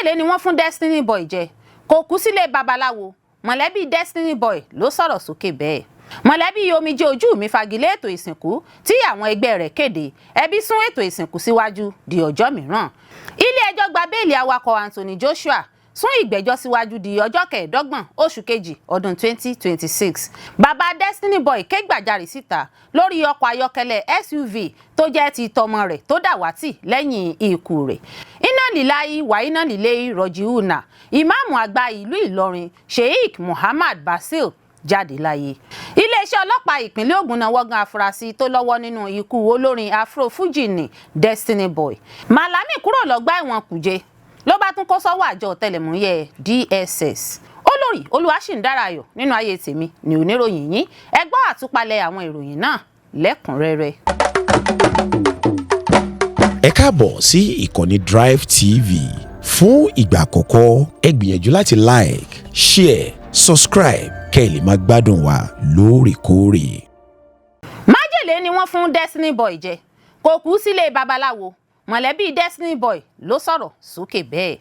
Májèlé ni wọ́n fún Destiny Boy jẹ, kò kú sílé babaláwo. Mọ̀lẹ́bí Destiny Boy ló sọ̀rọ̀ sókè bẹ́ẹ̀. Mọ̀lẹ́bí Omijé Ojú Mi fagilé ètò ìsìnkú tí àwọn ẹgbẹ́ rẹ̀ kéde. Ẹbí sún ètò ìsìnkú síwájú di ọjọ́ mìíràn. Ilé-ẹjọ́ gba béèlì awakọ̀ Anthony Joshua, sún ìgbẹ́jọ́ síwájú di ọjọ́ 25 oṣù kejì ọdún 2026. Bàbá Destiny Boy ké gbàjarè síta lórí ọkọ̀ ayọ́kẹ́lẹ́ SUV tó jẹ́ ti tọmọ rẹ̀ tó dàwátì lẹ́yìn ikú rẹ̀. Inna lillahi wa inna ilayhi rajiuna. Ìmáàmù àgbà ìlú Ìlọrin, Sheikh Muhammad Basil, jáde láyé. Iléeṣẹ́ ọlọ́pàá ìpínlẹ̀ Ògùn nawọ́ gan afurasí tó lọ́wọ́ nínú ikú olórin afro-fuji ní Destiny Boy. Malami kúrò lọ́gbà ẹ̀wọ̀n Kùjé, ló bá tún kó sọ́wọ́ àjọ ọ̀tẹlẹ̀múyẹ́ DSS. Olórí Olúwaṣìǹdárayọ̀ nínú ayé tèmi ní oníròyìn yín. Ẹ gbọ́ àtúpalẹ̀ àwọn ìròyìn náà lẹ́kùnrẹ́rẹ́. Ẹ káàbọ̀ sí ìkànnì Drive TV. Fún ìgbà àkọ́kọ́, ẹ gbìyànjú láti like, share, subscribe kẹ́ ẹ lè máa gbádùn wa lóòrèkóòrè. Májèlé ni wọ́n fún Destiny Boy jẹ, kò kú sílé babaláwo. Mọ̀lẹ́bí Destiny Boy ló sọ̀rọ̀ sókè bẹ́ẹ̀.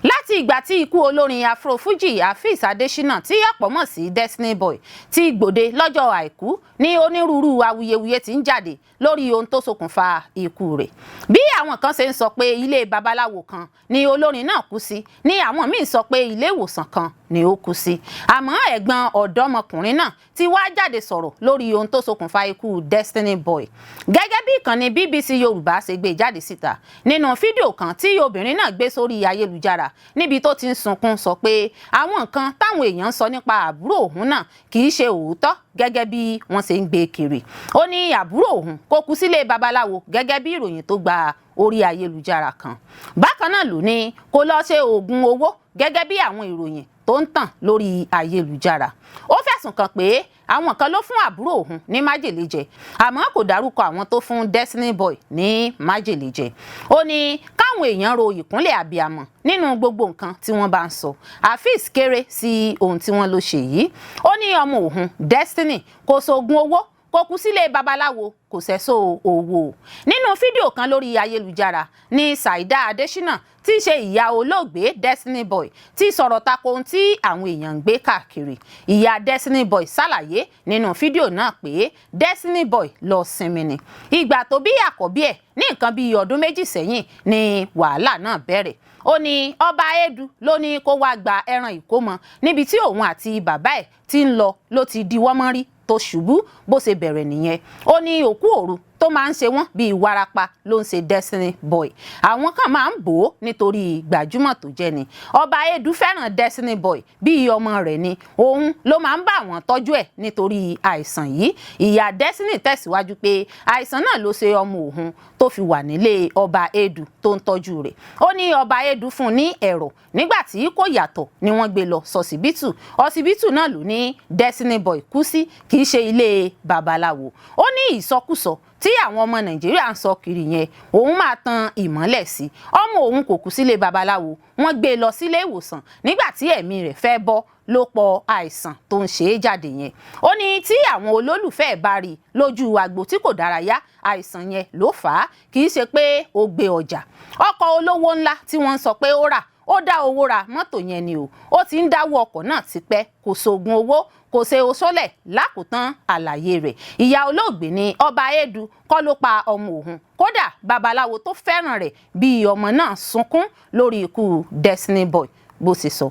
Láti ìgbà tí ikú olórin afro-fuji Afeez Adesina, tí ọ̀pọ̀ mọ̀ sí Destiny Boy, ti gbòde lọ́jọ́ Àìkú ní onírúurú awuyewuye ti ń jáde lórí ohun tó ṣokùnfà ikú rẹ̀. Bí àwọn kan ṣe ń sọ pé ilé babaláwo kan ni olórin náà kú sí, ní àwọn míín sọ pé ilé ìwòsàn kan ni ó kú sí. Àmọ́ ẹ̀gbọ́n ọ̀dọ́mọkùnrin náà ti wá jáde sọ̀rọ̀ lórí ohun tó ṣokùnfà ikú Destiny Boy, gẹ́gẹ́ bí ìkànnì BBC Yorùbá ṣe gbé jáde síta nínú fídíò kan tí obìnrin náà gbé sórí ayélujára, níbi tó ti ń sunkún sọ pé àwọn nǹkan táwọn èèyàn ń sọ nípa àbúrò òun náà kì í ṣe òótọ́ gẹ́gẹ́ bí wọ́n ṣe ń gbé kiri. Ó ní àbúrò òun kò kú sílé babaláwo gẹ́gẹ́ bí ìròyìn tó gba orí ayélujára kan. Bákan náà ló ní kó lọ ṣe oògùn owó gẹ́gẹ́ bí àwọn ìròyìn tó ń tàn lórí ayélujára. Ó fẹ̀sùn kàn pé àwọn kan ló fún àbúrò òun ní májèlé jẹ, àmọ́ kò dárúkọ àwọn tó fún Destiny Boy ní májèlé jẹ. Ó ní káwọn èèyàn ro ìkúnlẹ̀ abiyamọ nínú gbogbo nǹkan tí wọ́n bá ń sọ. Afeez kéré sí ohun tí wọ́n ló ṣe yìí. Ó ní ọmọ òun Destiny kò sóògùn owó, kò kú sílé babaláwo, kò sẹ́sọ owó. Nínú fídíò kan lórí ayélujára ní Saida Adesina, tí í ṣe ìyá olóògbé Destiny Boy, ti sọ̀rọ̀ tako ohun tí àwọn èèyàn ń gbé káàkiri. Ìyá Destiny Boy ṣàlàyé nínú fídíò náà pé Destiny Boy lọ sinmi ni. Ìgbà tó bí àkọ́bí ẹ̀ ní nǹkan bíi ọdún 2 sẹ́yìn ni wàhálà náà bẹ̀rẹ̀. Ó ní ọba Edu ló ní kó wá gba ẹran ìkómọ níbi tí òun àti bàbá ẹ̀ ti ń lọ, ló ti diwọ́ mọ́rí tó ṣubú. Bó ṣe bẹ̀rẹ̀ nìyẹn. Ó ní òkú òru tó máa ń ṣe wọ́n bíi warapa ló ń ṣe Destiny Boy. Àwọn kan máa ń bò ó nítorí gbajúmọ̀ tó jẹ́ ni. Ọba Edu fẹ́ràn Destiny Boy bíi ọmọ rẹ̀ ni. Òun ló máa ń bá àwọn tọ́jú ẹ̀ nítorí àìsàn yìí. Ìyá Destiny tẹ̀síwájú pé àìsàn náà ló ṣe ọmọ òun tó fi wà nílé ọba Edu tó ń tọ́jú rẹ̀. Ó ní ọba Edu fún un ní ẹ̀rọ. Nígbà tí kò yàtọ̀ ni wọ́n gbé lọ sọsibítù. Ọsibítù náà ló ní Destiny Boy kú sí, kì í ṣe ilé babaláwo. Ó ní ìsọkúsọ tí àwọn ọmọ Nàìjíríà ń sọ kiri yẹn, òun máa tan ìmọ́lẹ̀ sí. Ọmọ òun kò kú sílé babaláwo. Wọ́n gbé e lọ sílé ìwòsàn. Nígbà tí ẹ̀mí rẹ̀ fẹ́ bọ́ ló pọ̀ àìsàn tó ń ṣe é jáde yẹn. Ó ní tí àwọn olólùfẹ́ ẹ̀ bá rí i lójú agbo tí kò dárayá, àìsàn yẹn ló fà á, kì í ṣe pé ó gbé ọjà. Ọkọ̀ olówó ńlá tí wọ́n ń sọ pé ó rà, ó dá owó ra mọ́tò yẹn ni o. Ó ti ń dáwọ́ ọkọ̀ náà tipẹ́. Kò sóògùn owó, kò ṣe oṣólẹ̀. Lákòótán àlàyé rẹ̀, ìyá olóògbé ní ọba Edu kọ́ ló pa ọmọ òun. Kódà babaláwo tó fẹ́ràn rẹ̀ bíi ọmọ náà sunkún lórí ikú Destiny Boy, bó ṣe sọ.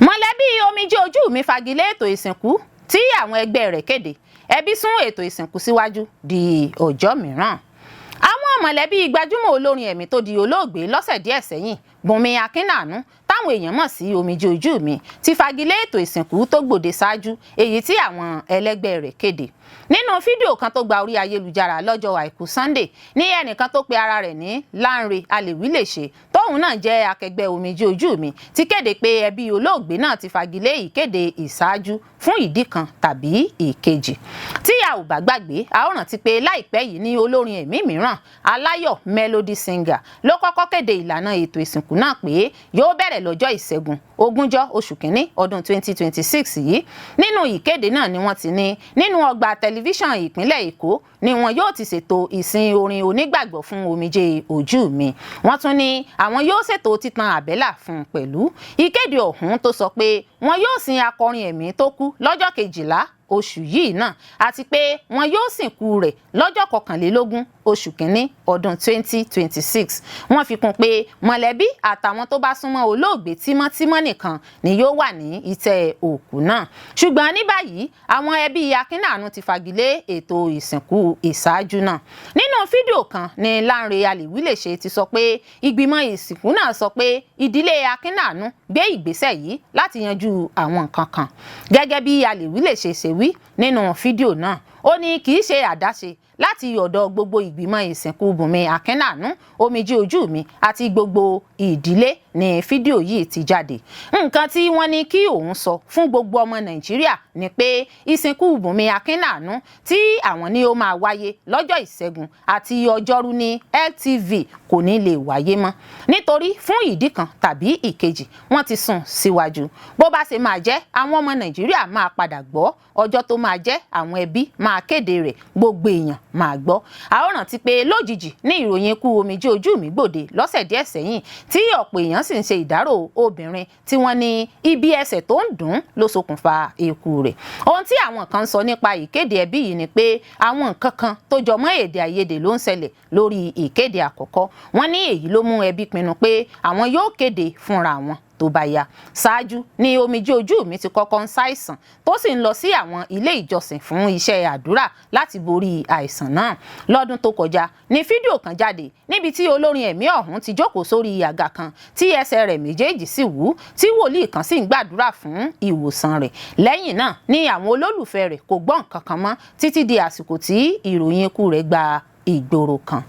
Mọ̀lẹ́bí Omijé Ojú Mi fagilé ètò ìsìnkú tí àwọn ẹgbẹ́ rẹ̀ kéde. Ẹbí sún ètò ìsìnkú síwájú di ọjọ́ mìíràn. Àwọn mọ̀lẹ́bí gbajúmọ̀ olórin ẹ̀mí tó di olóògbé lọ́sẹ̀ díẹ̀ sẹ́yìn, Bùnmi Akínàánú, táwọn èèyàn mọ̀ sí Omijé Ojú Mi, ti fagilé ètò ìsìnkú tó gbòde ṣáájú, èyí tí àwọn ẹlẹ́gbẹ́ rẹ̀ kéde. Nínú fídíò kan tó gba orí ayélujára lọ́jọ́ Àìkú Sunday ní ẹnìkan tó pe ara rẹ̀ ní Lánre Alèwílèṣe, tóun náà jẹ́ akẹgbẹ́ Omijé Ojú Mi, ti kéde pé ẹbí olóògbé náà ti fagilé ìkéde ìṣáájú fún ìdí kan tàbí ìkejì. Tí a ò bá gbàgbé, a ó rántí pé láìpẹ́ yìí ní olórin ẹ̀mí mìíràn, Aláyọ̀ Melody Singer, ló kọ́kọ́ kéde ìlànà ètò ìsìnkú náà pé yóò bẹ̀rẹ̀ lọ́jọ́ Ìṣẹ́gun. 20 oṣù kínní ọdún 2026 yìí. Nínú ìkéde náà ni wọ́n ti ní nínú ọgbà tẹlifíṣàn ìpínlẹ̀ Èkó ni wọn yóò ti ṣètò ìsìn orin onígbàgbọ́ fún Omijé Ojú Mi. Wọ́n tún ní àwọn yóò ṣètò títan àbẹ́là fún un pẹ̀lú. Ìkéde ọ̀hún tó sọ pé wọn yóò sin akọrin ẹ̀mí tó kú lọ́jọ́ 12 oṣù yìí náà, àti pé wọn yóò sìnkú rẹ̀ lọ́jọ́ 21 oṣù kínní ọdún 2026. Wọ́n fi kún pé mọ̀lẹ́bí àtàwọn tó bá súnmọ́ olóògbé tímọ́tímọ́ nìkan ni yóò wà ní ìtẹ́ òkú náà. Ṣùgbọ́n ní báyìí, àwọn ẹbí Akínàánú ti fagilé ètò ìsìnkú ìṣáájú náà. Nínú fídíò kan ní Lánrè Alèwílèṣe ti sọ pé ìgbìmọ̀ ìsìnkú náà sọ pé ìdílé Akínàánú gbé ìgbésẹ̀ yìí láti yanjú àwọn nǹkan kan. Gẹ́gẹ́ bí Alèwílèṣe ṣe wí nínú fídíò náà, ó ní kì í ṣe àdáṣe láti ọ̀dọ̀ gbogbo ìgbìmọ̀ ìsìnkú Bùnmi Akínàánú Omijé Ojú Mi àti gbogbo ìdílé ní fídíò yìí ti jáde. Nǹkan tí wọ́n ní kí òun sọ fún gbogbo ọmọ Nàìjíríà ni pé ìsìnkú Bùnmi Akínàánú tí àwọn ní ó máa wáyé lọ́jọ́ Ìṣẹ́gun àti Ọjọ́rú ní LTV kò ní lè wáyé mọ́, nítorí fún ìdí kan tàbí ìkejì, wọ́n ti sún síwájú. Bó bá ṣe máa jẹ́, àwọn ọmọ Nàìjíríà máa padà gbọ́. Ọjọ́ tó máa jẹ́, àwọn ẹbí máa kéde rẹ̀, gbogbo èèyàn máa gbọ́. A ó rántí pé lójijì ní ìròyìn ikú Omijé Ojú Mi gbòde lọ́sẹ̀ díẹ̀ sẹ́yìn, tí ọ̀pọ̀ èèyàn sì ń ṣe ìdárò obìnrin tí wọ́n ní ibi ẹsẹ̀ tó ń dùn ló ṣokùnfà ikú rẹ̀. Ohun tí àwọn kan sọ nípa ìkéde ẹbí yìí ni pé àwọn nǹkan kan tó jọ mọ́ èdè àìyedè ló ń ṣẹlẹ̀ lórí ìkéde àkọ́kọ́. Wọ́n ní èyí ló mú ẹbí pinnu pé àwọn yóò kéde fúnra wọn tó bá yá. Ṣáájú ní Omijé Ojú Mi ti kọ́kọ́ ń ṣàìsàn, tó sì ń lọ sí àwọn ilé ìjọsìn fún iṣẹ́ àdúrà láti borí àìsàn náà. Lọ́dún tó kọjá ní fídíò kan jáde níbi tí olórin ẹ̀mí ọ̀hún ti jókòó sórí àga kan, tí ẹsẹ̀ rẹ̀ méjèèjì sì wú, tí wòlíì kan sì ń gbàdúrà fún ìwòsàn rẹ̀. Lẹ́yìn náà ní àwọn olólùfẹ́ rẹ̀ kò gbọ́ nǹkan kan mọ́ títí di àsìkò tí ìròyìn ikú rẹ̀ gba ìgboro kan.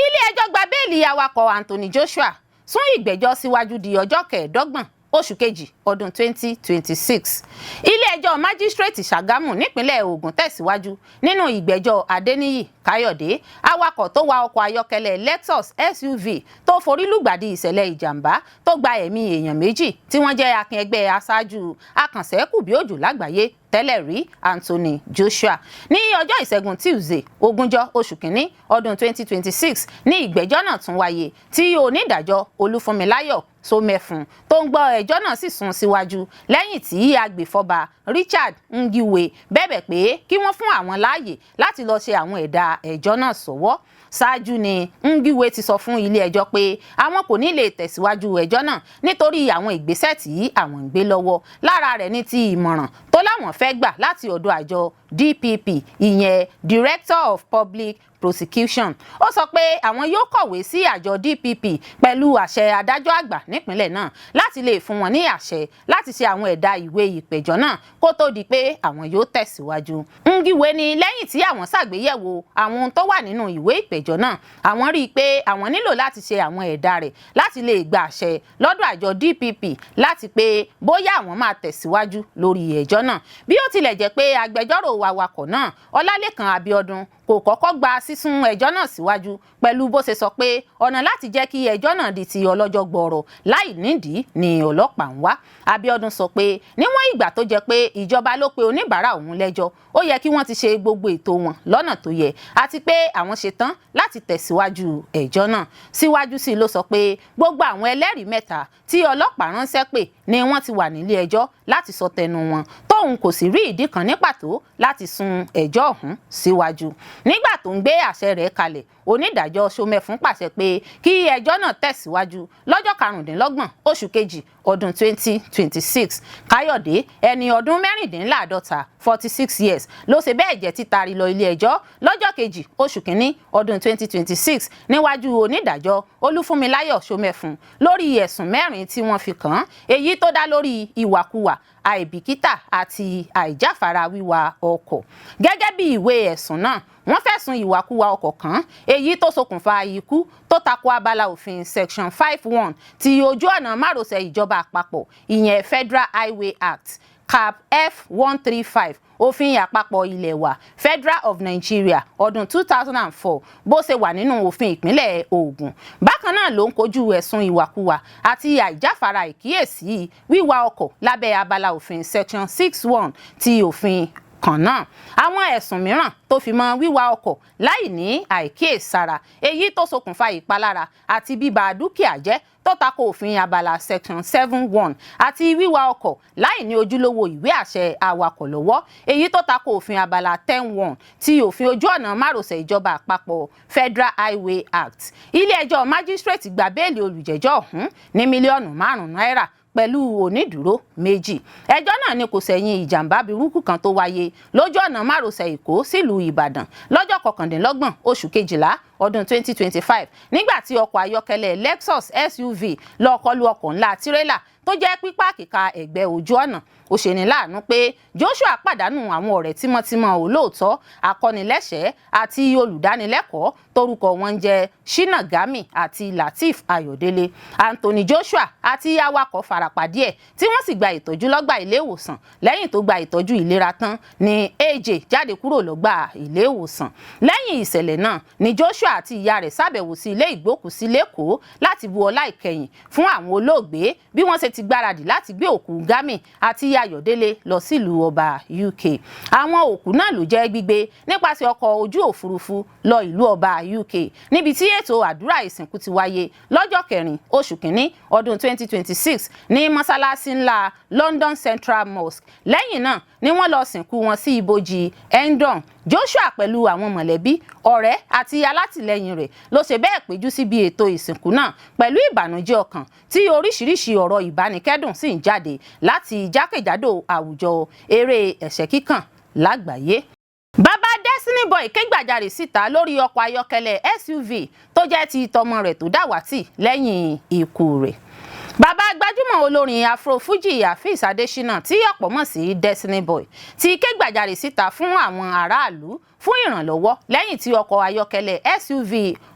Ilé ẹjọ́ gba béèlì awakọ̀ Anthony Joshua, sún ìgbẹ́jọ́ síwájú di ọjọ́ 25 oṣù kejì ọdún 2026. Ilé-ẹjọ́ májísrèètì Ṣàgámù nípínlẹ̀ Ògùn tẹ̀síwájú nínú ìgbẹ́jọ́ Adéníyì Káyọ̀dé, awakọ̀ tó wa ọkọ̀ ayọ́kẹ́lẹ́ Lexus SUV tó forí lùgbàdì ìṣẹ̀lẹ̀ ìjàmbá tó gba ẹ̀mí èèyàn 2 tí wọ́n jẹ́ akin ẹgbẹ́ aṣáájú akànṣẹ́kùbíòjò lágbàáyé tẹ́lẹ̀ rí, Anthony Joshua. Ní ọjọ́ Ìṣẹ́gun Tuesday, 20 oṣù kínní ọdún 2026 ní ìgbẹ́jọ́ náà tún wáyé, tí onídàájọ́ Olúfúnmiláyọ̀ Sómẹ́fun tó ń gbọ́ ẹjọ́ náà sì sún síwájú lẹ́yìn tí agbèfọ́ba Richard Ngiwe bẹ̀bẹ̀ pé kí wọ́n fún àwọn láàyè láti lọ́ọ́ ṣe àwọn ẹ̀dà ẹjọ́ náà sọ́wọ́. Ṣáájú ni Ngiwe ti sọ fún ilé ẹjọ́ pé àwọn kò ní lè tẹ̀síwájú ẹjọ́ náà nítorí àwọn ìgbésẹ̀ tí àwọn ń gbé lọ́wọ́. Lára rẹ̀ ní ti ìmọ̀ràn tó láwọn fẹ́ gbà láti ọ̀dọ̀ àjọ DPP, ìyẹn Director of Public Prosecution. Ó sọ pé àwọn yóò kọ̀wé sí àjọ DPP pẹ̀lú àṣẹ adájọ́ àgbà nípínlẹ̀ náà láti lè fún wọn ní àṣẹ láti ṣe àwọn ẹ̀dà ìwé ìpẹ̀jọ́ náà kó tó di pé àwọn yóò tẹ̀síwájú. Ngiwe ní lẹ́yìn tí àwọn ṣàgbéyẹ̀wò àwọn ohun tó wà nínú ìwé ìpẹ̀jọ́ náà, àwọn rí i pé àwọn nílò láti ṣe àwọn ẹ̀dà rẹ̀ láti lè gba àṣẹ lọ́dọ̀ àjọ DPP láti pé bóyá àwọn máa tẹ̀síwájú lórí ẹjọ́ náà. Bí ó tilẹ̀ jẹ́ pé agbẹjọ́rò awakọ̀ náà, Ọlálékan Abíọ́dún, kò kọ́kọ́ gba sísún ẹjọ́ náà síwájú pẹ̀lú bó ṣe sọ pé ọ̀nà láti jẹ́ kí ẹjọ́ náà di ti ọlọ́jọ́ gbọọrọ láì nídìí ni ọlọ́pàá ń wá. Abíọ́dún sọ pé níwọ̀n ìgbà tó jẹ́ pé ìjọba ló pe oníbàárà òun lẹ́jọ́, ó yẹ kí wọ́n ti ṣe gbogbo ètò wọn lọ́nà tó yẹ, àti pé àwọn ṣetán láti tẹ̀síwájú ẹjọ́ náà. Síwájú sí i ló sọ pé gbogbo àwọn ẹlẹ́rìí mẹ́ta tí ọlọ́pàá ránṣẹ́ pè ni wọ́n ti wà nílé ẹjọ́ láti sọ tẹnu wọn, tóun kò sì rí ìdí kan ní pàtó láti sún ẹjọ́ ọ̀hún síwájú. Nígbà tó ń gbé àṣẹ rẹ̀ kalẹ̀, onídàájọ́ Sómẹ́fún pàṣẹ pé kí ẹjọ́ náà tẹ̀síwájú lọ́jọ́ 25 oṣù kejì ọdún 2026. Káyọ̀dé, ẹni ọdún 46, 46 years, ló ṣe bẹ́ẹ̀ jẹ́ títari lọ ilé ẹjọ́ lọ́jọ́ 2 oṣù kínní ọdún 2026 níwájú onídàájọ́ Olúfúnmiláyọ̀ Sómẹ́fún lórí ẹ̀sùn 4 tí wọ́n fi kàn án, èyí tó dá lórí ìwàkuwà, àìbìkítà àti àìjáfara wíwa ọkọ̀. Gẹ́gẹ́ bí ìwé ẹ̀sùn náà, wọ́n fẹ̀sùn ìwàkuwà ọkọ̀ kàn, èyí tó ṣokùnfà ikú, tó tako abala òfin section 5(1) ti ojú ọ̀nà márosẹ̀ ìjọba àpapọ̀, ìyẹn Federal Highway Act. Cap F135 òfin àpapọ̀ ilé wa, Federal of Nigeria, ọdún 2004, bó ṣe wà nínú òfin ìpínlẹ̀ Ògùn. Bákan náà ló ń kojú ẹ̀sùn ìwàkuwà àti àìjáfara ìkíyèsí wíwa ọkọ̀ lábẹ́ abala òfin section 6(1) ti òfin kan náà. Àwọn ẹ̀sùn mìíràn tó fi mọ́ wíwa ọkọ̀ láì ní àìkíyèsára, èyí tó ṣokùnfà ìpalára àti bíba dúkìá jẹ́, tó tako òfin abala section 7(1), àti wíwa ọkọ̀ láì ní ojúlówó ìwé àṣẹ awakọ̀ lọ́wọ́, èyí tó tako òfin abala 10(1) ti òfin ojú ọ̀nà márosẹ̀ ìjọba àpapọ̀, Federal Highway Act. Ilé-ẹjọ́ májísrèètì gba béèlì olùjẹ́jọ́ ọ̀hún ní mílíọ̀nù 5 náírà pẹ̀lú onídùúró méjì. Ẹjọ́ náà ni kò sẹ̀yìn ìjàmbá burúkú kan tó wáyé lójú ọ̀nà márosẹ̀ Èkó sílùú Ìbàdàn lọ́jọ́ 29 oṣù kejìlá ọdún 2025, nígbà tí ọkọ̀ ayọ́kẹ́lẹ́ Lexus SUV lọ kọlu ọkọ̀ ńlá tirẹ́là tó jẹ́ pípáàkì ka ẹ̀gbẹ́ ojú ọ̀nà. Ó ṣeni láàánú pé Joshua pàdánù àwọn ọ̀rẹ́ tímọ́tímọ́, olóòótọ́, akọ́nilẹ́ṣẹ̀ẹ́ àti olùdánilẹ́kọ̀ọ́ torúkọ wọn ń jẹ́ Shina Gami àti Lateef Ayọ̀délé. Anthony Joshua àti awakọ̀ farapa díẹ̀, tí wọ́n sì gba ìtọ́jú lọ́gbà ilé ìwòsàn. Lẹ́yìn tó gba ìtọ́jú ìlera tán ni AJ jáde kúrò lọ́gbà ilé ìwòsàn. Lẹ́yìn ìṣẹ̀lẹ̀ náà ni Joshua àti ìyá rẹ̀ ṣàbẹ̀wò sí ilé ìgbókùsí lÉkòó láti bu ọlá ìkẹyìn fún àwọn olóògbé, bí wọ́n ṣe ti gbáradì láti gbé òkú Gami àti Ayọ̀délé lọ sílùú ọba UK. Àwọn òkú náà ló jẹ́ gbígbé nípasẹ̀ ọkọ̀ ojú òfurufú lọ ìlú ọba UK, níbi tí ètò àdúrà ìsìnkú ti wáyé lọ́jọ́ 4 oṣù kínní ọdún 2026 ní mọ́sálásí ńlá London Central Mosque. Lẹ́yìn náà ni wọ́n lọ sìnkú wọn sí ibojì Hendon. Joshua pẹ̀lú àwọn mọ̀lẹ́bí, ọ̀rẹ́ àti alátìlẹyìn rẹ̀ ló ṣe bẹ́ẹ̀ péjú síbi ètò ìsìnkú náà pẹ̀lú ìbànújẹ́ ọkàn, tí oríṣiríṣi ọ̀rọ̀ ìbánikẹ́dùn sì ń jáde láti jákèjádò àwùjọ eré ẹ̀sẹ́ kíkàn lágbàáyé. Bàbá Destiny Boy ké gbàjarè síta lórí ọkọ̀ ayọ́kẹ́lẹ́ SUV tó jẹ́ ti tọmọ rẹ̀ tó dàwátì lẹ́yìn ikú rẹ̀. Bàbá gbajúmọ̀ olórin afro-fuji Afeez Adesina, tí ọ̀pọ̀ mọ̀ sí Destiny Boy, ti ké gbàjarè síta fún àwọn aráàlú fún ìrànlọ́wọ́ lẹ́yìn tí ọkọ̀ ayọ́kẹ́lẹ́ SUV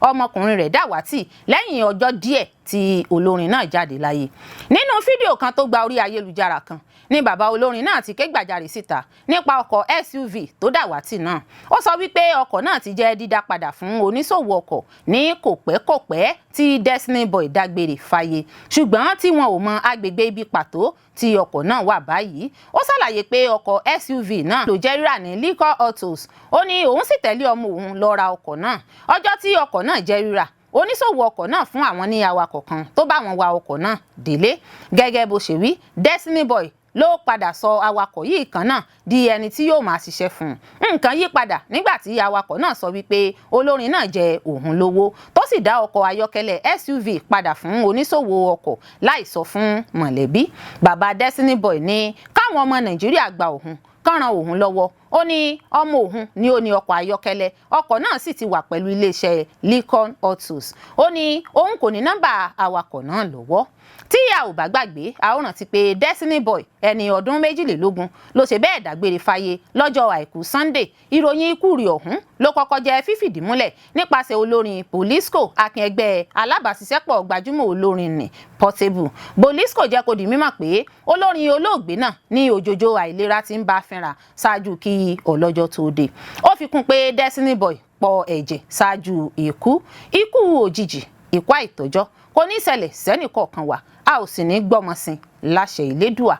ọmọkùnrin rẹ̀ dàwátì lẹ́yìn ọjọ́ díẹ̀ tí olórin náà jáde láyé. Nínú fídíò kan tó gba orí ayélujára kan ní bàbá olórin náà ti ké gbàjarè síta nípa ọkọ̀ SUV tó dàwátì náà. Ó sọ wípé ọkọ̀ náà ti jẹ́ dídá padà fún oníṣòwò ọkọ̀ ní kòpẹ́kòpẹ́ tí Destiny Boy dágbére fáyé, ṣùgbọ́n tí wọn ò mọ agbègbè ibi pàtó tí ọkọ̀ náà wà báyìí. Ó ṣàlàyé pé ọkọ̀ SUV náà ló jẹ́ rírà ní Liquor Autos. Ó ní òun sì tẹ̀lé ọmọ òun lọ ra ọkọ̀ náà. Ọjọ́ tí ọkọ̀ náà jẹ́ rírà, oníṣòwò ọkọ̀ náà fún àwọn ní awakọ̀ kan tó bá wọn wa ọkọ̀ náà délé. Gẹ́gẹ́ bó ṣe wí, Destiny Boy ló padà sọ awakọ̀ yìí kan náà di ẹni tí yóò máa ṣiṣẹ́ fún un. Nǹkan yí padà nígbà tí awakọ̀ náà sọ wípé olórin náà jẹ òun lówó, tó sì dá ọkọ̀ ayọ́kẹ́lẹ́ SUV padà fún oníṣòwò ọkọ̀ láì sọ fún mọ̀lẹ́bí. Bàbá Destiny Boy ní káwọn ọmọ Nàìjíríà gba òun, kán ran òun lọ́wọ́. Ó ní ọmọ òun ni ó ní ọkọ̀ ayọ́kẹ́lẹ́, ọkọ̀ náà sì ti wà pẹ̀lú iléeṣẹ́ Lincoln Autos. Ó ní òun kò ní nọ́mbà awakọ̀ náà lọ́wọ́. Tí a ò bá gbàgbé, a ó rántí pé Destiny Boy, ẹni ọdún 22, ló ṣe bẹ́ẹ̀ dágbére fáyé lọ́jọ́ àìkú Sunday. Ìròyìn ikú rẹ̀ ọ̀hún ló kọ́kọ́ jẹ́ fífìdí múlẹ̀ nípasẹ̀ olórin Bolisco, akin ẹgbẹ́ alábàáṣiṣẹ́pọ̀ gbajúmọ̀ olórin ní Portable. Bolisco jẹ́ kó di mímọ̀ pé olórin olóògbé náà ní òjòjò àìlera tí ń bá fínra ṣáájú kí ọlọ́jọ́ tó dé. Ó fi kún pé Destiny Boy pọ ẹ̀jẹ̀ ṣáájú ikú. Ikú òjijì, ikú àìtọ́jọ́ kò ní ṣẹlẹ̀ sẹ́nìkọ̀ọ̀kan wa, a ò sì ní gbọ́mọ sin láṣẹ Ìlédùà.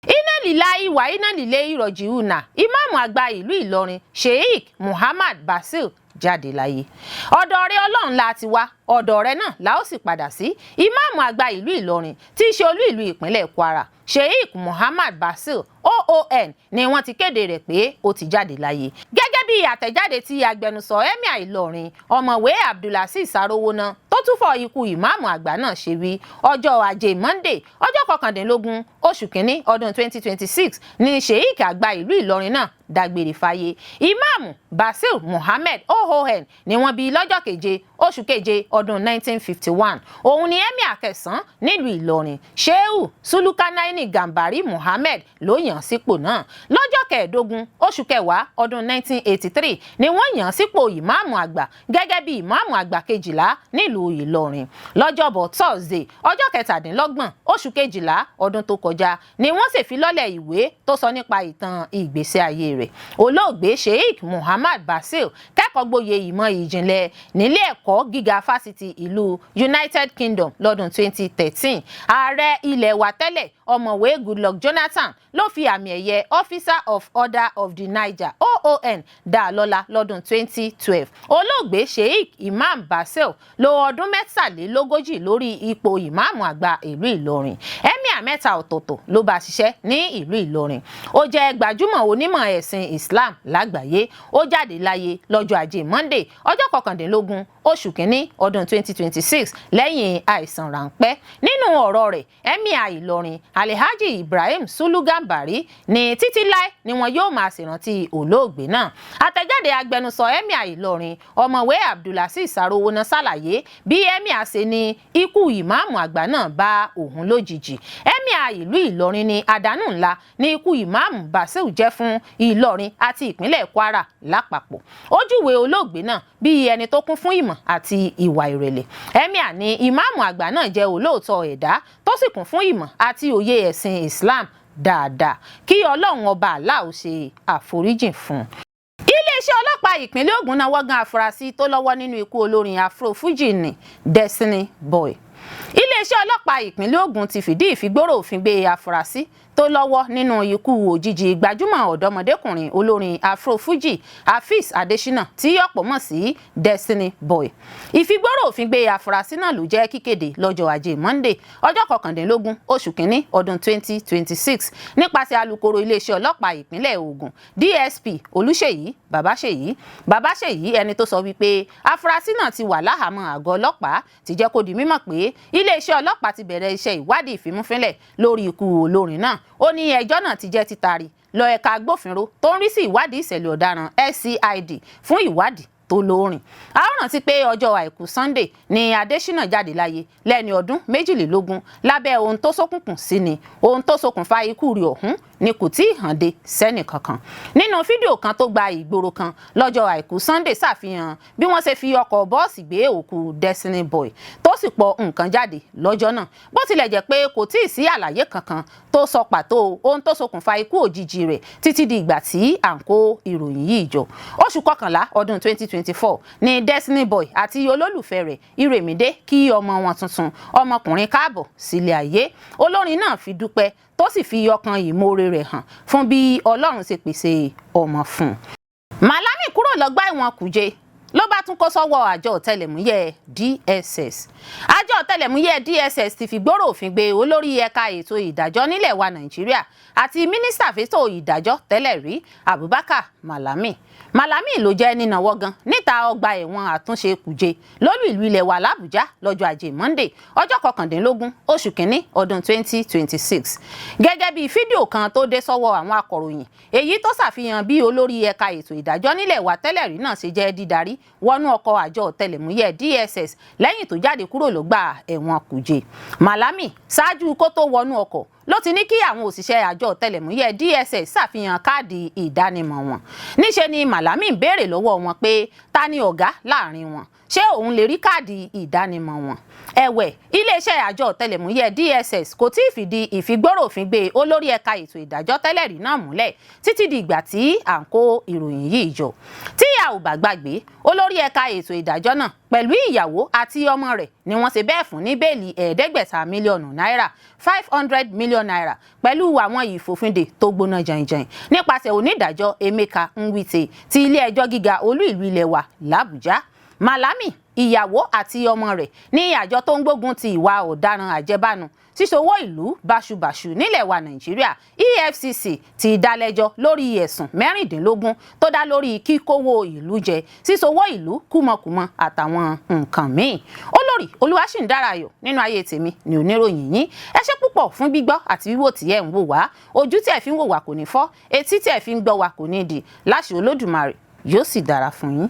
Inna lillahi wa inna ilayhi rajiuna. Ìmáàmù àgbà ìlú Ìlọrin, Sheikh Muhammad Basil, jáde láyé. Ọ̀dọ̀ rẹ̀ Ọlọ́run la ti wá, ọ̀dọ̀ rẹ̀ náà la ó sì padà sí. Ìmáàmù àgbà ìlú Ìlọrin, tí í ṣe olú ìlú ìpínlẹ̀ Kwara, Sheikh Muhammad Basil OON, ni wọ́n ti kéde rẹ̀ pé ó ti jáde láyé, gẹ́gẹ́ bí àtẹ̀jáde tí agbẹnusọ emir Ìlọrin, Ọ̀mọ̀wé Abdulazeez Arówóná, tó túfọ̀ ikú ìmáàmù àgbà náà ṣe wí. Ọjọ́ ajé Monday, ọjọ́ 19 oṣù kínní ọdún 2026 ni Sheikh àgbà ìlú Ìlọrin náà. Dágbére fáyé. Ìmáàmù Basil Muhammed OON ni wọ́n bí lọ́jọ́ 7 oṣù 7 ọdún 1951. Òun ni emir kẹsàn-án nílùú Ìlọrin. Shehu Sulukanaini Gambari Muhammed ló yàn sípò náà. Lọ́jọ́ 15 oṣù 10 ọdún 1983 ni wọ́n yàn sípò ìmáàmù àgbà gẹ́gẹ́ bí ìmáàmù àgbà 12 nílùú Ìlọrin. Lọ́jọ́bọ̀ Thursday, ọjọ́ 27 oṣù 12 ọdún tó kọjá ni wọ́n ṣèfilọ́lẹ̀ ìwé tó sọ nípa ìtàn ìgbésí ayé rẹ̀. Olóògbé Sheikh Muhammad Basil kẹ́kọ̀ọ́ gboyè ìmọ̀ ìjìnlẹ̀ nílé ẹ̀kọ́ gíga fásitì ìlú United Kingdom lọ́dún 2013. Ààrẹ ilẹ̀ wa tẹ́lẹ̀, Ọ̀mọ̀wé Goodluck Jonathan, ló fi àmì ẹ̀yẹ Officer of Order of the Niger, OON, dá a lọ́lá lọ́dún 2012. Olóògbé Sheikh Imam Basil lò ọdún 43 lórí ipò ìmáàmù àgbà ìlú Ìlọrin. Emir mẹ́ta ọ̀tọ̀ọ̀tọ̀ ló bá ṣiṣẹ́ ní ìlú Ìlọrin. Ó jẹ́ gbajúmọ̀ onímọ̀ ẹ̀sìn Islam lágbàáyé. Ó jáde láyé lọ́jọ́ Ajé Monday, ọjọ́ 19 oṣù 1 ọdún 2026 lẹ́yìn àìsàn ráńpẹ́. Nínú ọ̀rọ̀ rẹ̀, Emir Ìlọrin, Alhaji Ibrahim Sulu Gambari, ní títí láé ni wọn yóò máa ṣèrántí olóògbé náà. Àtẹ̀jáde agbẹnusọ Emir Ìlọrin, Ọ̀mọ̀wé Abdulaziz Arowona, ṣàlàyé bí emir ṣe ní ikú ìmáàmù àgbà náà bá òun lójijì. Emir ìlú Ìlọrin ní àdánù ńlá ní ikú Ìmáàmù Basil jẹ́ fún Ìlọrin àti ìpínlẹ̀ Kwara lápapọ̀. Ó júwe olóògbé náà bí ẹni tó kún fún ìmọ̀ àti ìwà ìrẹ̀lẹ̀. Emir ní ìmáàmù àgbà náà jẹ́ olóòótọ́ ẹ̀dá tó sì kún fún ìmọ̀ àti òye ẹ̀sìn Islam dáadáa. Kí Ọlọ́run Ọba Allah ó ṣe àforíjìn fún un. Iléeṣẹ́ ọlọ́pàá ìpínlẹ̀ Ògùn nawọ́ gan afurasí tó lọ́wọ́ nínú ikú olórin Afro-Fuji ní Destiny Boy. Iléeṣẹ́ ọlọ́pàá ìpínlẹ̀ Ògùn ti fìdí ìfigbóró òfin gbé afurasí tó lọ́wọ́ nínú ikú òjijì gbajúmọ̀ ọ̀dọ́mọdékùnrin olórin Afro-Fuji Afeez Adesina, tí ọ̀pọ̀ mọ̀ sí Destiny Boy. Ìfigbóró òfin gbé afurasí náà ló jẹ́ kíkéde lọ́jọ́ Ajé Monday, ọjọ́ 19 oṣù 1 ọdún 2026 nípasẹ̀ alukoro iléeṣẹ́ ọlọ́pàá ìpínlẹ̀ Ògùn, DSP Olúṣèyí Babáṣèyí. Babáṣèyí, ẹni tó sọ wípé afurasí náà ti wà láhàámọ́ àgọ́ ọlọ́pàá, ti jẹ́ kó di mímọ̀ pé iléeṣẹ́ ọlọ́pàá ti bẹ̀rẹ̀ iṣẹ́ ìwádìí ìfimúfínlẹ̀ lórí ikú olórin náà. Ó ní ẹjọ́ náà ti jẹ́ títari lọ ẹ̀ka agbófinró tó ń rí sí ìwádìí ìṣẹ̀lẹ̀ ọ̀daràn, SCID, fún ìwádìí tó lóòrìn. A ó rántí pé ọjọ́ Àìkú Sunday ni Adésínà jáde láyé lẹ́ni ọdún 22 lábẹ́ ohun tó ṣókùnkùn sí ni. Ohun tó ṣokùnfà ikú rẹ̀ ọ̀hún ni kò tí ì hàn dé sẹ́nì kankan. Nínú fídíò kan tó gba ìgboro kan lọ́jọ́ Àìkú Sunday, ṣàfihàn bí wọ́n ṣe fi ọkọ̀ bọ́ọ̀sì gbé òkú Destiny Boy tó sì pọ̀ nǹkan jáde lọ́jọ́ náà. Bó tilẹ̀ jẹ́ pé kò tí ì sí àlàyé kankan tó sọ pàtó ohun tó ṣokùnfà ikú òjijì rẹ̀ títí di ìgbà tí à ń kó ìròyìn yìí jọ. Oṣù 11 ọdún 2024 ni Destiny Boy àti olólùfẹ́ rẹ̀ Iremide kí ọmọ wọn tuntun ọmọkùnrin káàbọ̀ sílé ayé. Olórin náà fi dúpẹ́ tó sì fi ọkàn ìmoore rẹ̀ hàn fún bí Ọlọ́run ṣe pèsè ọmọ fún un. Malami kúrò lọ́gbà ẹ̀wọ̀n Kùjé ló bá tún kó sọ́wọ́ àjọ ọ̀tẹlẹ̀múyẹ́ DSS. Àjọ ọ̀tẹlẹ̀múyẹ́ DSS ti fi gbòòrò òfin gbé olórí ẹ̀ka ètò ìdájọ́ nílẹ̀ wa Nàìjíríà àti mínísítà fétò ìdájọ́ tẹ́lẹ̀ rí, Abubakar Malami. Malami ló jẹ́ nínàwọ́ gan níta ọgbà ẹ̀wọ̀n àtúnṣe Kùjé lólú ìlú ilẹ̀ wa làbújá lọ́jọ́ Ajé Monday, ọjọ́ 19 oṣù 1 ọdún 2026, gẹ́gẹ́ bí fídíò kan tó dé sọ́wọ́ àwọn akọ̀ròyìn, èyí tó ṣàfihàn bí olórí ẹ̀ka ètò ìdájọ́ nílẹ̀ wa tẹ́lẹ̀ rí náà ṣe jẹ́ dídarí wọnú ọkọ̀ àjọ ọ̀tẹlẹ̀múyẹ́ DSS lẹ́yìn tó jáde kúrò lọ́gbà ẹ̀wọ̀n Kùjé. Malami, ṣáájú kó tó wọnú ọkọ̀, ló ti ní kí àwọn òṣìṣẹ́ àjọ ọ̀tẹlẹ̀múyẹ́ DSS ṣàfihàn káàdì ìdánimọ̀ wọn. Níṣe ni Malami ń béèrè lọ́wọ́ wọn pé ta ni ọ̀gá láàrin wọn, ṣé òun lè rí káàdì ìdánimọ̀ wọn. Ẹ̀wẹ̀, iléeṣẹ́ àjọ ọ̀tẹlẹ̀múyẹ́ DSS kò tí ì fìdí ìfigbóró òfin gbé olórí ẹ̀ka ètò ìdájọ́ tẹ́lẹ̀ rí náà múlẹ̀ títí di ìgbà tí à ń kó ìròyìn yìí jọ. Tí a ò bá gbàgbé, olórí ẹ̀ka ètò ìdájọ́ náà pẹ̀lú ìyàwó àti ọmọ rẹ̀ ni wọ́n ṣe bẹ́ẹ̀ fún ní bẹ́ẹ̀lì 500 mílíọ̀nù náírà, ₦500 million, pẹ̀lú àwọn ìfòfindè tó gbóná jàìnjàìn nípasẹ̀ onídàájọ́ Emeka Nwite ti ilé ẹjọ́ gíga olú ìlú ilẹ̀ wa làbújá. Malami, ìyàwó àti ọmọ rẹ̀ ní àjọ tó ń gbógun ti ìwà ọ̀daràn àjẹbánu, ṣíṣòwò ìlú báṣubàṣu nílẹ̀ wa Nàìjíríà, EFCC, ti dálẹ́jọ́ lórí ẹ̀sùn 16 tó dá lórí kíkówó ìlú jẹ, ṣíṣòwò ìlú kúmọkùmọ àtàwọn nǹkan míì. Olórí Olúwaṣìǹdárayọ̀ nínú ayé tèmi ní oníròyìn yín. Ẹ ṣé púpọ̀. púpọ̀ fún gbígbọ́ àti wíwò tí ẹ̀ ń wò wá. Ojú tí ẹ̀ fi ń wò wá kò ní fọ́, etí tí ẹ̀ fi ń gbọ́ wá kò ní di. Láṣẹ Olódùmarè, yóò sì dára fún yín.